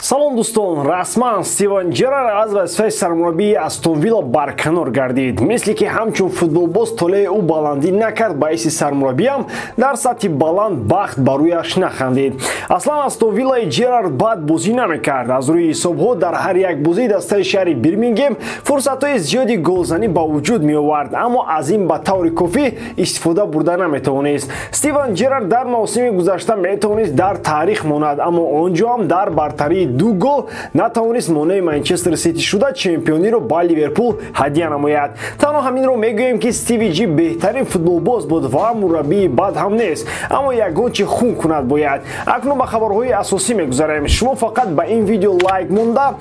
Салом дӯстон, расман Стивен Джерард аз вазифаи сармураббии Астон Вилла барканор гардид. Мисли ки ҳамчун футболбоз толеи ӯ баландӣ накард, ба ҳайси сармураббиам дар сатҳи баланд бахт ба рӯяш нахандид. Аслан Астон Виллаи Джерард бад бозӣ намекард. Аз рӯи ҳисобҳо дар ҳар як бозии дастаи шаҳри Бирмингем фурсатҳои зиёди голзанӣ ба вуҷуд меовард, аммо аз ин ба таври кофӣ истифода бурда наметавонист. Стивен Джерард дар мавсими гузашта метавонист дар таърих монад, аммо он ҷо ҳам дар бартарии 2 гол натавонист монеи Манчестер Сити шуда чемпиониро ба Ливерпул ҳадя намояд. Танҳо ҳаминро мегӯем, ки Стиви Ҷи беҳтарин футболбоз буд ва мураббии бад ҳам нест, аммо ягон чи хун кунад бояд. Акнун ба хабарҳои асосӣ мегузарем. Шумо фақат ба ин видео лайк монда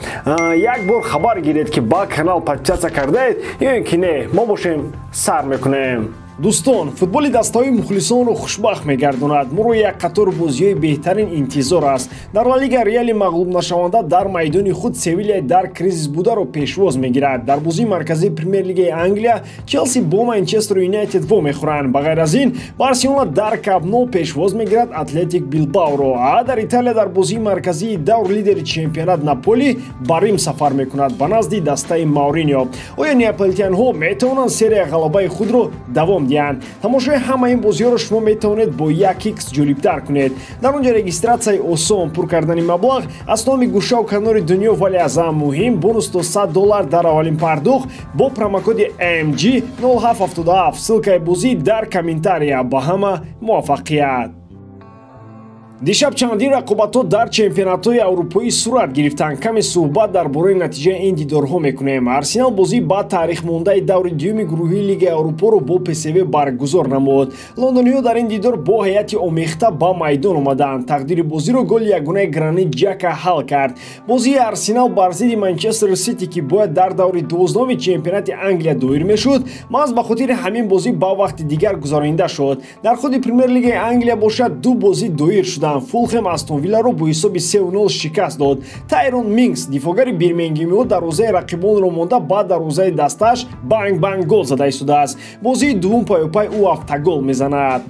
як бор хабар гиред, ки ба канал подписаться кардаед ё ин ки не. Мо бошем, сар мекунем. Дӯстон, футболи дастаҳои мухлисонро хушбахт мегардонад. Моро як қатор бозиҳои беҳтарин интизор аст. Дар Ла Лига Реали мағлубнашаванда дар майдони худ Севилия дар кризис бударо пешвоз мегирад. Дар бозии марказии Премер-лигаи Англия Челси бо Манчестер Юнайтед вомехӯранд. Ба ғайр аз ин, Барселона дар Камп Ноу пешвоз мегирад Атлетик Билбаоро. А дар Италия дар бозии марказии давр лидери чемпионат Наполи ба Рим сафар мекунад ба назди дастаи Мауриньо. Оё неаполитианҳо метавонанд серияи ғалабаи худро давом диҳанд? Тамошои ҳамаи ин бозиҳоро шумо метавонед бо 1x ҷолибтар кунед. Дар он ҷо регистратсияи осон, пур кардани маблағ аз номи гӯшаву канори дунё, вале аз ҳама муҳим бонус то $100 дар аввалин пардохт бо промокоди MG 0777. Ссылкаи бозӣ дар комментария. Ба ҳама муваффақият! Дишаб чандин рақобатҳо дар чемпионатҳои аврупоӣ сурат гирифтанд. Каме суҳбат дар бораи натиҷаи ин дидорҳо мекунем. Арсенал бозии ба таърихмондаи даври дуюми гурӯҳии Лигаи Аврупоро бо ПСВ баргузор намуд. Лондониҳо дар ин дидор бо ҳайати омехта ба майдон омаданд. Тақдири бозиро голи ягонаи Гранит Ҷака ҳал кард. Бозии Арсенал бар зидди Манчестер Сити, ки бояд дар даври 12-уми чемпионати Англия доир мешуд, маҳз ба хотири ҳамин бозӣ ба вақти дигар гузаронида шуд. Дар худи Премер-лигаи Англия бошад, ду бозӣ доир шуданд. Фулхем Астон Вилларо бо ҳисоби 3-0 шикаст дод. Тайрон Мингс, дифогари бирмингемиҳо, дарвозаи рақибонро монда ба дарвозаи дастааш банг-банг гол зада истодааст. Бозии дуввум паёпай ӯ ҳафтагол мезанад.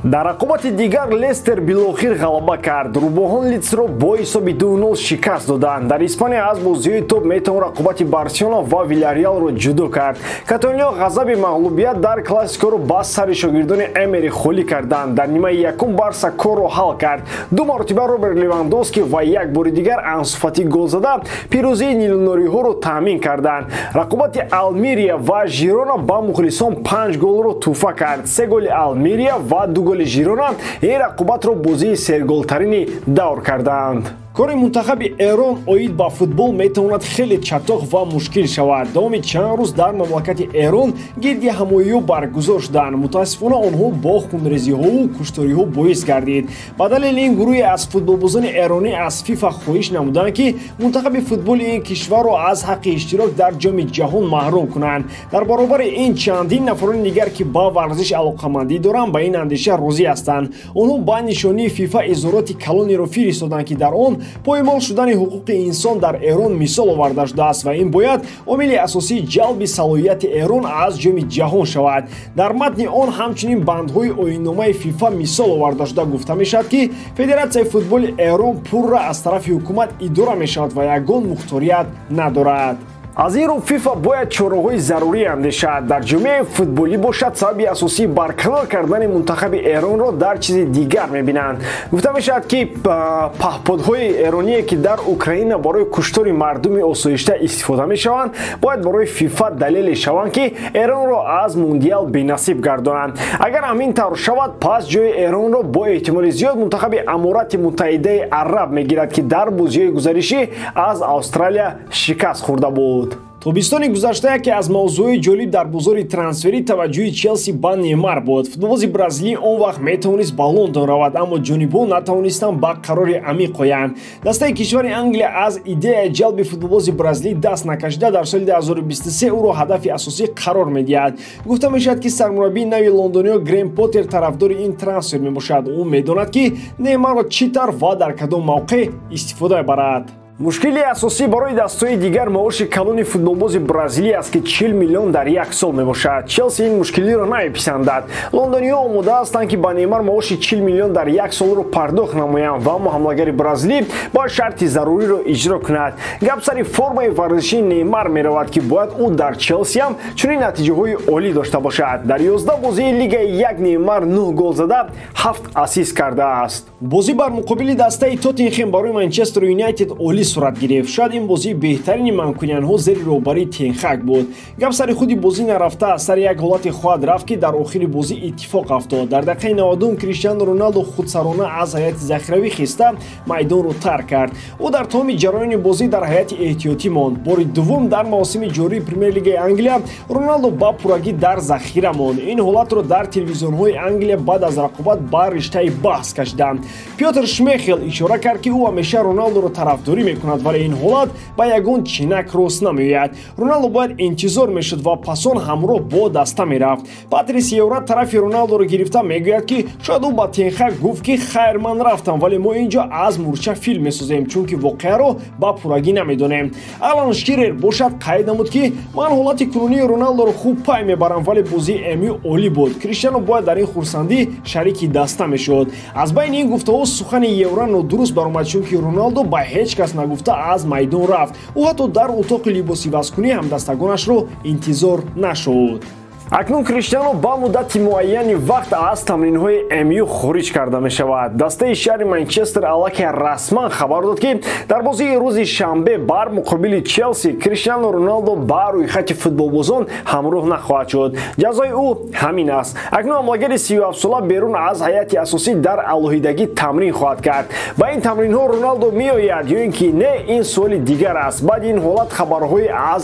Дар рақобати дигар Лестер билохир ғалаба кард. Рӯбоҳон Лидсро бо ҳисоби 2-0 шикаст доданд. Дар Испания аз бозиҳои топ метавон рақобати Барселона ва Вилареалро ҷудо кард. Каталониё ғазаби мағлубият дар классикоро ба сари шогирдони Эмери холӣ карданд. Дар нимаи якум Барса корро ҳал кард. Ду маротиба Роберт Левандовски ва як бори дигар Ансу Фати гол зада пирӯзии нилнориҳоро таъмин карданд. Рақобати Алмирия ва Жирона ба мухлисон 5 голро тӯҳфа кард. 3 голи Алмирия ва 2 голи Жирона ин рақобатро бозии серголтарини давр карданд. Кори мунтахаби Эрон оид ба футбол метавонад хеле чатоқ ва мушкил шавад. Давоми чанд рӯз дар мамлакати Эрон гирди ҳамоиҳо баргузор шуданд. Мутаассифона, онҳо бо хунрезиҳову кушториҳо боис гардид. Ба далели ин гурӯҳе аз футболбозони эронӣ аз ФИФА хоҳиш намуданд, ки мунтахаби футболи ин кишварро аз ҳаққи иштирок дар Ҷоми ҷаҳон маҳрум кунанд. Дар баробари ин чандин нафарони дигар, ки ба варзиш алоқамандӣ доранд, ба ин андеша розӣ ҳастанд. Онҳо ба нишонии ФИФА изҳороти калонеро фиристоданд, ки дар он поймол шудани ҳуқуқи инсон дар Эрон мисол оварда шудааст ва ин бояд омили асосии ҷалби салоҳияти Эрон аз Ҷоми ҷаҳон шавад. Дар матни он ҳамчунин бандҳои оинномаи ФИФА мисол оварда шуда гуфта мешавад, ки Федератсияи футболи Эрон пурра аз тарафи ҳукумат идора мешавад ва ягон мухторият надорад. Аз ин рӯ ФИФА бояд чораҳои зарурӣ андешад. Дар ҷомеаи футболӣ бошад, сабаби асосии барканор кардани мунтахаби Эронро дар чизи дигар мебинанд. Гуфта мешавад, ки паҳподҳои эроние, ки дар Украина барои куштори мардуми осоишта истифода мешаванд, бояд барои ФИФА далеле шаванд, ки Эронро аз мундиал бенасиб гардонанд. Агар ҳамин тавр шавад, пас ҷои Эронро бо эҳтимоли зиёд мунтахаби Аморати Муттаҳидаи Араб мегирад, ки дар бозиҳои гузаришӣ аз Австралия шикаст хӯрда буд. Тобистони гузашта яке аз мавзӯъҳои ҷолиб дар бозори трансферӣ таваҷҷӯҳи Челси ба Неймар буд. Футболбози бразилӣ он вақт метавонист ба Лондон равад, аммо ҷонибҳо натавонистанд ба қарори амиқ оянд. Дастаи кишвари Англия аз идеяи ҷалби футболбози бразилӣ даст накашида, дар соли 2023 ӯро ҳадафи асосӣ қарор медиҳад. Гуфта мешавад, ки сармураббии нави лондониё Грем Поттер тарафдори ин трансфер мебошад. Ӯ медонад, ки Неймарро чӣ тавр ва дар кадом мавқеъ истифода барад. Мушкили асосӣ барои дастҳои дигар маоши калони футболбози Бразилия аст, ки 40 миллион дар як сол мебошад. Челси ин мушкилиро намеписандад. Лондониҳо омода ҳастанд, ки ба Неймар маоши 40 миллион дар як солро пардохт намоянд ва ҳамлагари бразилӣ бояд шарти заруриро иҷро кунад. Гап сари формаи варзишии Неймар меравад, ки бояд ӯ дар Челси ҳам чунин натиҷаҳои олӣ дошта бошад. Дар 11 бозии Лигаи 1 Неймар 9 гол зада, 7 ассист кардааст. Бозӣ бар муқобили дастаи Тоттенхем барои Манчестер Юнайтед олӣ сурат гирифт. Шояд ин бозии беҳтарини манкуниянҳо зери роҳбарии Тенхак буд. Гап сари худи бозӣ нарафта, сари як ҳолате хоҳад рафт, ки дар охири бозӣ иттифоқ афтод. Дар дақиқаи 90 Криштиану Роналду худсарона аз ҳайати захиравӣ хиста майдонро тарк кард. Ӯ дар тамоми ҷараёни бозӣ дар ҳайати эҳтиётӣ монд. Бори дуввум дар мавсими ҷории Премер-лигаи Англия Роналду ба пуррагӣ дар захира монд. Ин ҳолатро дар телевизионҳои Англия баъд аз рақобат ба риштаи баҳс кашиданд. Пётр Шмехел ишора кард, ки ӯ ҳамеша Роналдуро тарафдорӣ мекунад, вале ин ҳолат ба ягон чинак рост намеояд. Роналду бояд интизор мешуд ва пасон ҳамроҳ бо даста мерафт. Патрис Евра тарафи Роналдуро гирифта мегӯяд, ки шояд ӯ ба Тенхак гуфт, ки хайр, ман рафтам, вале мо инҷо аз мурча филм месозем, чунки воқеаро ба пуррагӣ намедонем. Алан Ширер бошад қайд намуд, ки ман ҳолати кунунии Роналдуро хуб пай мебарам, вале бозии МЮ олӣ буд. Криштиану бояд дар ин хурсандӣ шарики даста мешуд. Аз байни ин гуфтаҳо сухани Евра нодуруст баромад, чунки Роналду ба ҳеҷ кас нагуфта аз майдон рафт. Ӯ ҳатто дар утоқи либосивазкунӣ ҳамдастагонашро интизор нашуд. Акнун Криштиану ба муддати муайяни вақт аз тамринҳои МЮ хориҷ карда мешавад. Дастаи шаҳри Манчестер аллакай расман хабар дод, ки дар бозии рӯзи шанбе бар муқобили Челси Криштиану Роналду ба рӯйхати футболбозон ҳамроҳ нахоҳад шуд. Ҷазои ӯ ҳамин аст. Акнун ҳамлагари 37сола берун аз ҳайати асосӣ дар алоҳидагӣ тамрин хоҳад кард. Ба ин тамринҳо Роналду меояд ё ин ки не, ин суоли дигар аст. Баъди ин ҳолат хабарҳои аз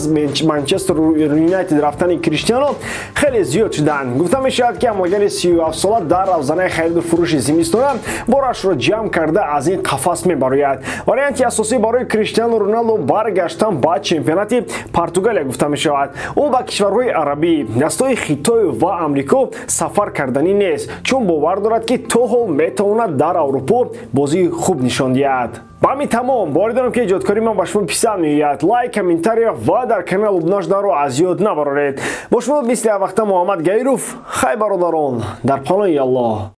Манчестер Юнайтед рафтани Криштиану хеле зиёд шуданд. Гуфта мешавад, ки ҳамлагари 37сола дар равзанаи хариду фурӯши зимистона борашро ҷамъ карда аз ин қафас мебарояд. Варианти асосӣ барои Криштиану Роналду баргаштан ба чемпионати Португалия гуфта мешавад. Ӯ ба кишварҳои арабӣ, дастҳои Хитой ва Амрико сафар карданӣ нест, чун бовар дорад, ки то ҳол метавонад дар Аврупо бозии хуб нишон диҳад. Ба ҳамин тамом. Боварӣ дорам, ки эҷодкории ман ба шумо писанд меояд. Лайк, комментария ва дар канал обуна шуданро аз ёд набароред. Бо шумо мисли ҳар вақта Муҳаммад Гаиров. Хай, бародарон, дар паноҳи Аллоҳ.